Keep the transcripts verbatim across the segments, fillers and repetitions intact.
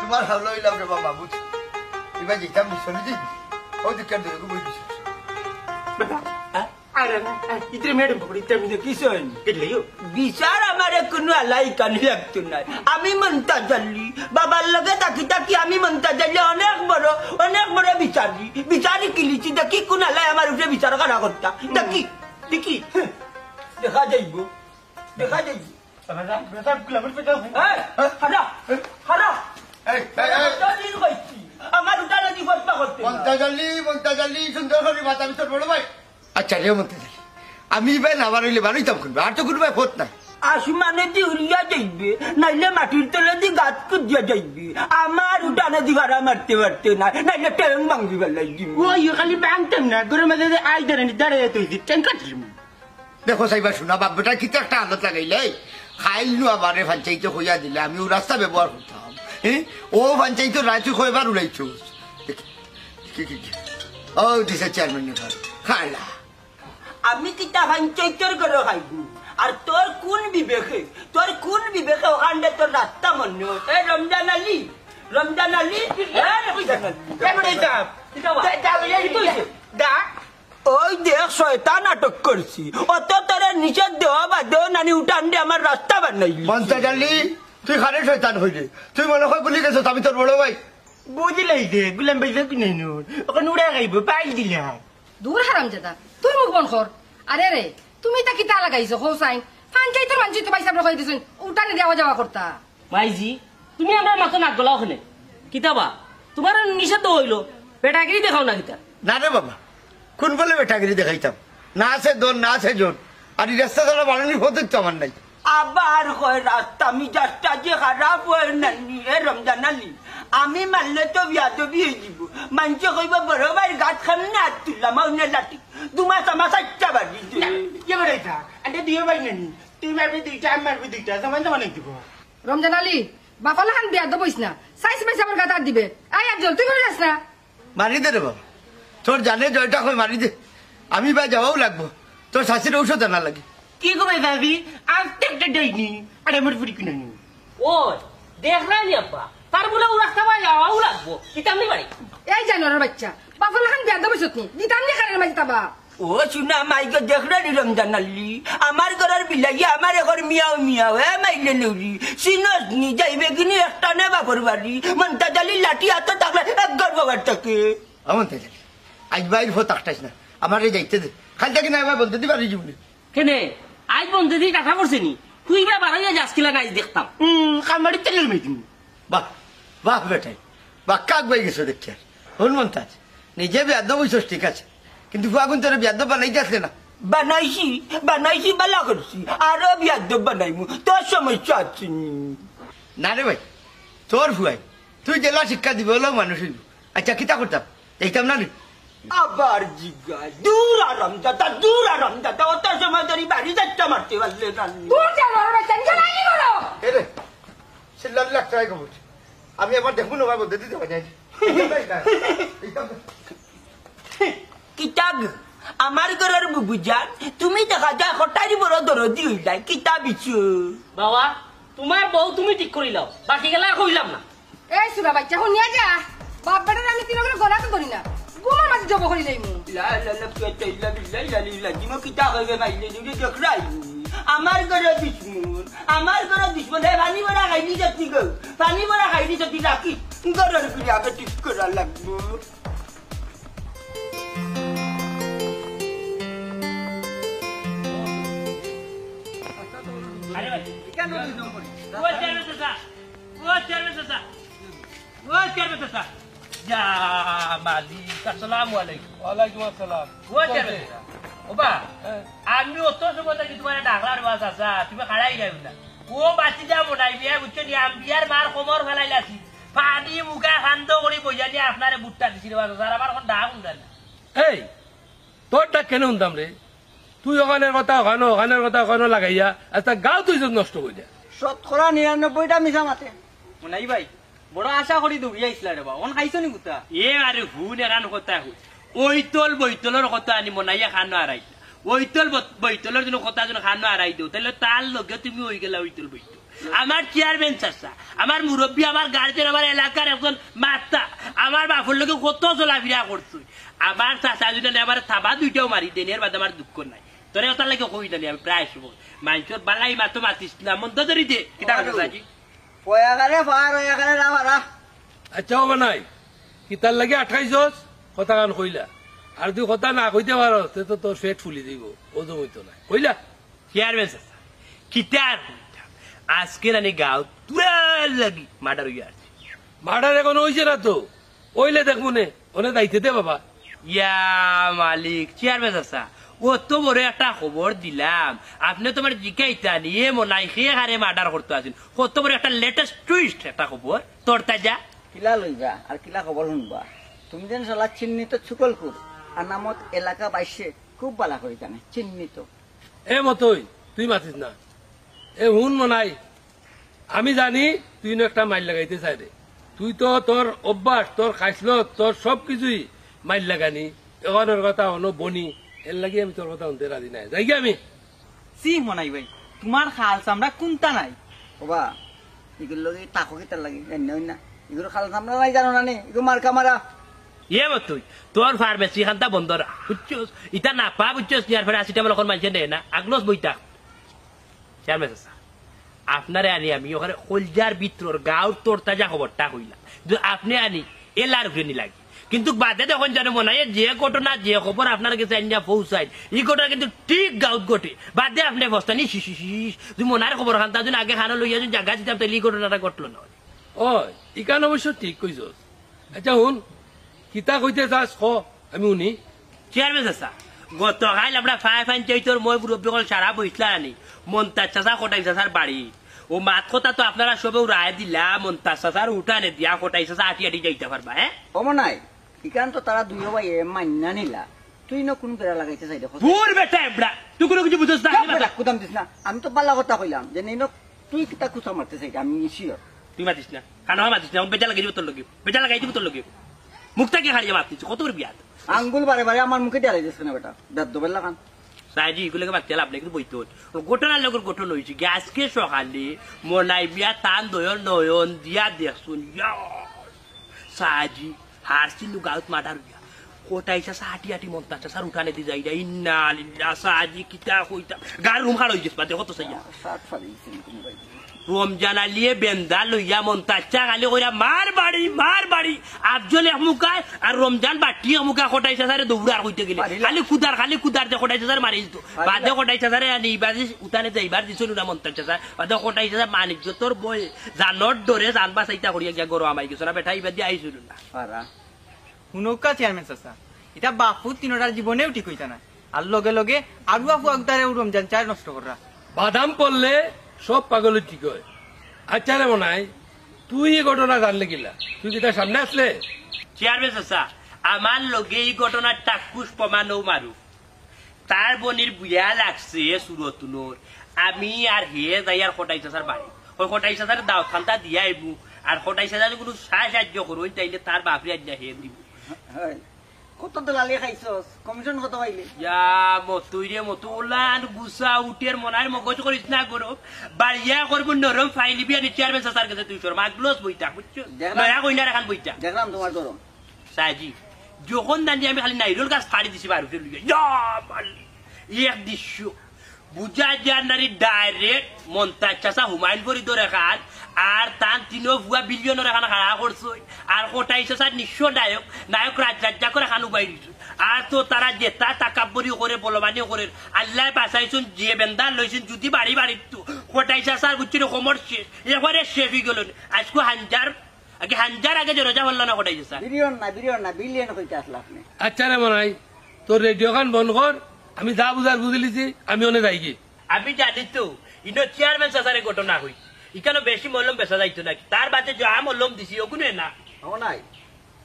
আমার হাওলা অইলাম রে বাবা, বুঝ। এবার যেতাম মিশনে দিন, ও দিককার ধরে বই দিছি। বেটা, হ্যাঁ? আরে না, আরে, ইতরে ম্যাডাম পকড়ি, ইতরে মিলে কিসে অইন? কেটলে গো? বিচার আমারে কুনু আলাই কানি লাগতো নায়। আমি মন্তাজ আলী, বাবার লগে থাকি থাকি আমি মন্তাজ আলী অনেক বড়, অনেক বড় বিচারি। বিচারি কিলিছি দেখি কুন আলাই আমার উপরে বিচার করা করতা। দেখি, দেখি, দেখা যাইব, দেখা যাইব। বেটা, বেটা, গোলামের পেটে আছে। এই, হারা, হারা। এই, এই, এই। তোর দিন কইছি, আমার উঠানে দি ফতনা করতে না। মন্তাজ আলী, মন্তাজ আলী, সুন্দর করে মাত, আমি তোর বড় ভাই। আচ্ছা রে মন্তাজ আলী, আমি ভাই না বার অইলে বারইতাম কুনবা, আর তো কুনবায় পথ নাই। আসমানে দি উড়িয়া যাইবে, নাইলে মাটির তলে দি গাত কুদিয়া যাইবে। আমার উঠানে দি ভাড়া মারতে পারতে না, নাইলে ঠ্যাং ভাঙ্গি বেলাই দিমু। ওই খালি ভাঙতাম না, ঘরের মাঝে যে আই ধরে নি দাঁড়াইয়া তুই ঠ্যাং কাটিলিমু। দেখো সাইবা, শোনা বাপ বেটা, কিতা একটা হালত লাগাইলে, খাইল নু আমারে ফাঞ্চাইতে কইয়া দিলে, আমি ও রাস্তা ব্যবহার করতাম, হ্যাঁ? ও ফাঞ্চাইতে রায় তুই কয়বার উড়াইছস? কি, কি, কি? ও, দিছে চেয়ারম্যান খাইলা। আমি কিতা ফাঞ্চাইতর ঘরো খাইবো? আর তোর কুন বিবেকে, তোর কুন বিবেকে ওখানটা তোর রাস্তা মনে হয়? এ রমজান আলী, রমজান আলী, এ রমজান আলী। এ বেটা, এই যা। কিতা বা? যা, যা, এই, এই, কিতা হইছে? যা। ওই দেখ, শয়তান আটক করছি। অত তোরে নিষেধ দেওয়া বাদেও নানি উঠান দে আমার রাস্তা বানাইলি। মন্তাজ আলী, তুই কারে শয়তান কইরে? তুই মনে হয় ভুলি গেছস, আমি তোর বড় ভাই। বুঝিলাই দে, গুলাম ভাই যে কিনে নুন। ওখানে উড়ে খাইবো, পাইল দিলাম। দূর হারামজাদা, তোর মুখ বন্ধ কর। আরে রে, তুমি তা কিতা লাগাইছো, হোসাইন? ফাঞ্চাইতর মানষে তো ভাই সাহেব কই দিছইন, উঠানে দেওয়া যাওয়া করতা। মাইজি, তুমি আমরার মাতো নাক গলাও কেনে? কিতা বা? তুমার নিষেধ তো অইলো, বেটাগিরি দেখাও না কিতা? না রে বাবা, কুন বলে বেটাগিরি দেখাইতাম? না আছে দন, না আছে জন। আর ই রাস্তা ছাড়া বাড়ানির পথ তো আমার নাই। আবার কয় রাস্তা, মিজাজটা যে খারাপ অয় নানি। এ রমজান আলী, আমি মারলে তো বিয়াদবি অই যিবো। মানষে কইবো, "বড় ভাইর গাত খান না তুললাম, আউনে লাঠি।" দুমা চামা চাইরটা বাড়ি দে। না, কে বেটাইতা? আন্তে দিও ভাই নানি, তুই মারবি দুইটা, আমি মারবি দুইটা, সমান সমান অই যিবো। রমজান আলী, বাফালা খান বিয়াদব অইস না। সাইজ পাইছে আমার গাত আত দিবে। আয় আফজল, তুই করে যাস না। মারি দে রে বাবা, তোর জানে জয়টা কই, মারি দে। আমি বা যাওয়াও লাগবো, তোর শাশির ঔষধ আনা লাগে। কি গো ভাই ভাবি, আজ তো একটা ডাইনি, আর আমার ফুরি কিনা নি। ও, দেখরায় নি আব্বা, তার বলে ও রাস্তা বা যাওয়াও লাগবো, কিতাম নি বাড়ি। এই জানোয়ারের বাচ্চা, বাফালা খান বিয়াদব অইছত নি, দিতাম নি খানের মাঝে তাবা। ও শুনা মাই গো, দেখরায় নি রমজান আলী, আমার ঘরর বিলাইয়ে আমার এখন মিয়াও মিয়াও, এ মাইলে লৌরি, চিনস নি, যাইবে কিনি একটানে বাপর বাড়ি, মন্তাজ আলী লাঠি আতো থাকলে এক ঘর বাবার থাকে। ও মন্তাজ আলী, আইজ বাইর ফো তাকটাইস না, আমারে যাইতে দে, খালি থাকি না এবার বলতে দি পারি জীবনে। কেনে? আইজ বন্ধে দি কাটা পড়ছে নি? তুই বা বারইয়া যাস কিলা নাইজ দেখতাম। হুম, কামারি তেলের মেয়ে তুমি। বাহ, বাহ বেটাই, বাক্কা আগুয়াই গেছো দেখি আর। হুন মন্তাজ, নিজে বেয়াদব অইছস ঠিক আছে, কিন্তু ফুয়াগুন তোরে বেয়াদব বানাইতে আসলে না। বানাইছি, বানাইছি, বালা করছি, আরো বেয়াদব বানাইমু, তোর সমস্যা আছে নি? না রে ভাই, তোর ফুয়াই, তুই যেলা শিক্ষা দিবে, ওলাও মানুষ অইবো। আচ্ছা, কিতা করতাম? যাইতাম না নি? আবার জিগা, দূর আরাম দাদা, দূর আরাম দাদা, অত সময় ধরি বাড়ি যাইতে মারতে পারলে না নি। দূর যা, বড় বাচ্চা, নিজে লাইনি করো। এ রে, চিল্লার লাখ ট্রাই করবো। আমি আবার দেখবো না, ভাই, বলতে দিতে পারি। কিতাব, আমার ঘরর বুবু জান, তুমি দেখা যায় কটারি বড় দরদি অইলাই, কিতাব ইচ্ছু। বাবা, তুমার বউ তুমি ঠিক করিলাও, বাকি গেলা কইলাম না। এই সুরা বাচ্চা, হুনিয়া যা। বাপ বেটার আমি তিন করে গলা তো ধরি না। ঘুমের মাঝে জব করি যাইমু। লা ইলাহা ইল্লাল্লাহ, কিতা ইল্লা বিল্লাহ, ইলা ইলা জিমো কিতা কইবে মাইলে জুড়ে দেখরাই। আমার ঘরর দুশমন, আমার ঘরর দুশমন, এ পানি ভরা খাইলি সত্যি গো। পানি ভরা খাইলি সত্যি রাখি। ঘরর ফিরে আগে ঠিক করা লাগবো। আরে ভাই, কেন দুই নম্বরই? ও চেয়ারম্যান চাচা, ও চেয়ারম্যান চাচা, ও চেয়ারম্যান চাচা। ইয়া মালিক, আসসালামু আলাইকুম। ওয়ালাইকুম আসসালাম। ও চেয়ারম্যান চাচা। ও বা, হ্যাঁ। আমি অত সময় থাকি তুমারে ডাকলাম রে বা চাচা, তুমি খাড়াই যাইও না। ও বাচ্চি যা মনাই বিয়া, বুঝছো নি, আমি বিয়ার মার কোমর ফালাইলাছি। পানি মুখা খান্দ করি বইয়া নিয়া আপনারে ভুট্টা দিছি রে বা চাচা, আর আমার এখন ডাক উঠে না। এই, তোর ডাক কেনে হুনতাম রে? তুই ওখানের কথা ওখানো, ওখানের কথা ওখানো লাগাইয়া আস্তা গাঁও তুই নষ্ট করি দে। শতকরা নিরানব্বইটা মিছা মাতে। মনাই ভাই, বড় আশা করি দৌড়িয়া আইসলা রে বা, অন খাইছো নি কুতা? এ আরে হুন, এরান কথা হুন। ওইতল বৈতলর কথা আনি মনাইয়া খানো আরাই। ওইতল বত-, বৈতলর জন্য কথা জন্য খানো আরাই দেও, তাইলে তার লগে তুমি অই গেলা ওইতল বৈতল। আমার চেয়ারম্যান চাচা, আমার মুরব্বি, আমার গার্জেন, আমার এলাকার একজন মাস্টার, আমার বাপর লগে কত চলাফিরা করছইন। আমার চাচা যদি না আমার থাবা দুইটাও মারি দেন, এর বাদে আমার দুঃখ নাই। তোরে ওটার লাগে কই জানি আমি প্রায় সময়। মানুষের বালাই মাতো মাতিস না, মন্দ ধরি দে। কিতা কথা চাচি? পয়াকারে পার, ওয়াকারে না পারা। আচ্ছা, ও বানাই, কিতার লাগি আটকাইছস? কথা কান কইলা। আর তুই কথা না কইতে পারস, তে তো তোর পেট ফুলি দিব, ওজন হইতো না। কইলা? চেয়ারম্যান চাচা, কিতা আর কইতাম? আজকে নানি গাঁও তুয়ার লাগি মার্ডার হইয়া আছে। মার্ডার এখন হইছে না তো, ওইলে দেখবো নে, ওনে যাইতে দে বাবা। ইয়া মালিক, চেয়ারম্যান চাচা, অত বড় একটা খবর দিলাম, আপনে তো আমার জিকাইতা নি, এ মনাই খে হারে মার্ডার করতে আছেন, কত বড় একটা লেটেস্ট টুইস্ট একটা খবর, তোর তাজা। কিলা লইবা আর কিলা খবর শুনবা? তুমি যেন শালা চিহ্নিত চুগলখুর, আর নামত এলাকাবাসী খুব বালা করি জানে, চিহ্নিত। এ মতই, তুই মাতিস না। এ হুন মনাই, আমি জানি তুই নু একটা মাইর লাগাইতে চাইরে। তুই তো তোর অভ্যাস, তোর খাইছলত, তোর সব কিছুই মাইর লাগানি। এখন ওর কথা অনো বনি, এর লাগি আমি তোর কথা শুনতে রাজি নাই। যাই গি আমি। সি মনাই ভাই, তোমার খাল চামড়া কুনতা নাই? ওবা, ইগুর লগে তাকো কিতার লাগি? জানি না, না। ইগুর খাল চামড়া নাই জানো না নি? ইগু মার্কা মারা। ইয়ে মতই, তোর ফার্মেসি খান্তা বন্ধ রাখ, বুঝছস? ইতা না পা, বুঝছস? ইয়ার পরে আসি টেবল এখন মানছে নেয় না, আগলস বইতা। চেয়ারম্যান চাচা, আপনারে আনি আমি ওখানে কলজার ভিতরর গাঁওর তরতাজা খবরটা কইলাম। কিন্তু আপনে আনি এলার উপরে নি লাগি। কিন্তু বাদে দেখইন জানো মনাইয়ে যে ঘটনা, যে খবর আপনার গেছে আনিয়া পৌঁছাইন, ই ঘটনা কিন্তু ঠিক গাঁওত ঘটে। বাদে আপনে বস্তানি শিশ, শিশ, শিশ। তুই মনাইর খবর খান্তা যদি আগে খানো লইয়া যদি জাগা দিতাম, তাইলে ই ঘটনাটা ঘটলো না। ওই, ইখান অবশ্য ঠিক কইছস। আচ্ছা হুন, কিতা কইতে চাস ক, আমি হুনি। চেয়ারম্যান চাচা, গতকাইল আমরা ফায়ার পঞ্চায়েতর মই মুরব্বি অকল সারা বইছলা আনি, মন্তাজ চাচা কটাই চাচার বাড়ি। ও মাত কথা তো আপনারা সবেউ রায় দিলা, মন্তাজ চাচার উঠানে দিয়া কটাই চাচা আটি আটি যাইতা পারবা, হ্যাঁ? ও মনাই, ইখান তো তারা দুইও ভাইয়ে মাইন্না নিলা। তুই না কোন বেড়া লাগাইতে চাইরে কথা? দূর বেটা এবড়া, তুই কোনো কিছু বুঝছ না, খালি বেটা, মাথা। কুদাম দিস না। আমি তো বালা কথা কইলাম যে নিনো তুই কিতা কুচা মারতে চাইরে, আমি শিওর। তুই মাতিস না, কানো মাতিস না, বেজা লাগাই দিব তোর লগে, বেজা লাগাই দিব তোর লগে। মুখটা কি হারিয়ে মাতিস, কত বড় বিয়াদ। আঙ্গুল বারে বারে আমার মুখে ডেলাই দিস কেন বেটা, বেদ্য বেল্লা খান। সাইজি, ইগুলোকে মাতিয়ে লাভ নাই, কিন্তু বইতে হতো। ঘটনার লগর ঘটনা হয়েছে কি, আজকে সকালে মনাই মিয়া তান দয়ন নয়ন দিয়া দেখছুন, ইয়া, সাইজি, হারসিন গাউত মার্ডার হইয়া। কটাই চাচা আটি আটি মন্তাজ চাচার উঠানে দি যাইরা, ইন্না লিল্লাহ, সাইজি, কিতা কইতাম। গার রুম খাড়া হয়ে গেছে, দেখো তো সাইয়া। সাত ফালি গেছে নি কোনো ভাই? রমজান আলীয়ে বেন্দা লইয়া মন্তাজ চাচা খালি কইরা, "মার বাড়ি, মার বাড়ি।" আফজল এক মুখায় আর রমজান বাটি এক মুখায় কটাই চাচারে দৌড়ার কইতে গেলে। মারিলা। খালি কুদার, খালি কুদার যে কটাই চাচারে মারি দিত। মারিলা। বাদে কটাই চাচারে আনি, বাদে উঠানে যাইবার দিছিল না মন্তাজ চাচা। বাদে কটাই চাচা মানিজ্য তোর বয়ে জানোর ডরে জান বাঁচাইতা করিয়া গিয়া গরো আমাই গেছো না, বেটা ইবাদি আইছিল না। পারা। হুনউক্কা চেয়ারম্যান চাচা, ইতা বাপ-পুত তিনোটার জীবনেও ঠিক অইতা না। আর লগে লগে আরুয়া ফুয়াগুতারেও রমজান চাচায় নষ্ট কররা। বাদাম পড়লে সব পাগলর ঠিক অয়। আচ্ছা রে মনাই, তুই ই ঘটনা জানলে কিলা? তুই কিতা সামনে আছলে? চেয়ারম্যান চাচা, আমার লগে ই ঘটনার টাক্কুস প্রমাণও মারু। তার বনির বিয়া লাগছে সুরতুনর। আমি আর হে যাইয়ার কটাই চাচার বাড়ি। ওই কটাই চাচার দাওয়াত খান্তা দিয়া আইবু। আর কটাই চাচা যদি কোনো সাহায্য করইন, তাইলে তার বাপরে আনিয়া হে দিবু। হয়। কত দলালি খাইছস? কমিশন কত পাইলে? ইয়া, মতুই রে মতু, ওলান গুছা উঠের মনার মগজ করিস না গরম। বাড়িয়া করবো নরম, ফাইলিবি আনি চেয়ারম্যান চাচার গেছে তুই সর। মাগলস বইতা, বুঝছো? দেখলাম। নয়া কইনার এখান বইতা। দেখলাম তোমার গরম। সাজি, যখন জানি আমি খালি নাইরল গাছ ফাড়ি দিছি বারুতে লইয়া। ইয়া মালি, এক দৃশ্য। বুঝা যায় না রে, ডাইরেক্ট মন্তাজ চাচা হুমায়ুন ফরিদর এখান, আর তান তিনো ফুয়া বিলিয়নর এখান খাড়া করছইন, আর কটাই চাচার নিঃস্ব নায়ক, নায়ক রাজ রাজ্জাকর এখান উবাই দিছইন। আর তো তারা যেতা তাকাব্বরি করে, বলবানি করে, আল্লায় বাঁচাইছইন, যে বেন্দা লইছইন, যদি বাড়ি বাড়িত তো কটাই চাচার বুঝছি রে, কমর শেষ, এবারে শেষ হয়ে গেল। আজকে হাঞ্জার আগে হাঞ্জার আগে জরজা বললো না কটাই চাচা। বিলিয়ন না, বিলিয়ন না, বিলিয়ন কইতে আসলে আপনি। আচ্ছা রে মনাই, তোর রেডিও খান বন্ধ কর, আমি যা বুঝার বুঝিলিছি, আমি অনে যাইগি। আমি জানি তো, ইনো চেয়ারম্যান চাচারে ঘটনা কই। ইখানো বেশি মলম বেচা যাইতো নাকি? তার বাদে যা মলম দিছি, ওগুনে না। ও নাই,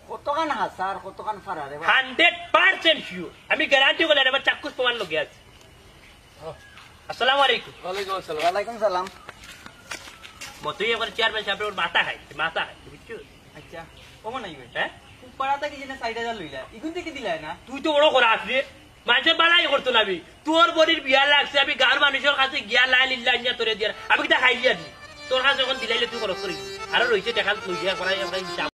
কতখান হাছা আর কতখান ফারা রে বা? Hundred percent sure. আমি গ্যারান্টি করলে আমার চাক্ষুষ প্রমাণ লগে আছে। আসসালামু আলাইকুম। ওয়ালাইকুম আসসালাম। ওয়ালাইকুম সালাম। মতই এবার চেয়ারম্যান সাহেব ওর মাথা খাই, মাথা খাই, বুঝছো? আচ্ছা, ও মনাই ভাই। হ্যাঁ? খুব পাড়াতে কি জেনে ষাট হাজার লইলা? ইগুন থেকে দিলায় না? তুই তো বড় করা আসলি। মানুষের বালাই করতো না আমি। তোর বড়ির বিয়া লাগছে, আমি গাঁর মানুষের কাছে গিয়া লাই লিল্লা আনিয়া তোরে দিয়ার। আমি কিতা খাইলিয়া দি? তোর কাছে যখন দিলাইলে তুই খরচ করিস। আরো রইছে টেকা, লই যা, একবার, একবার হিসাব।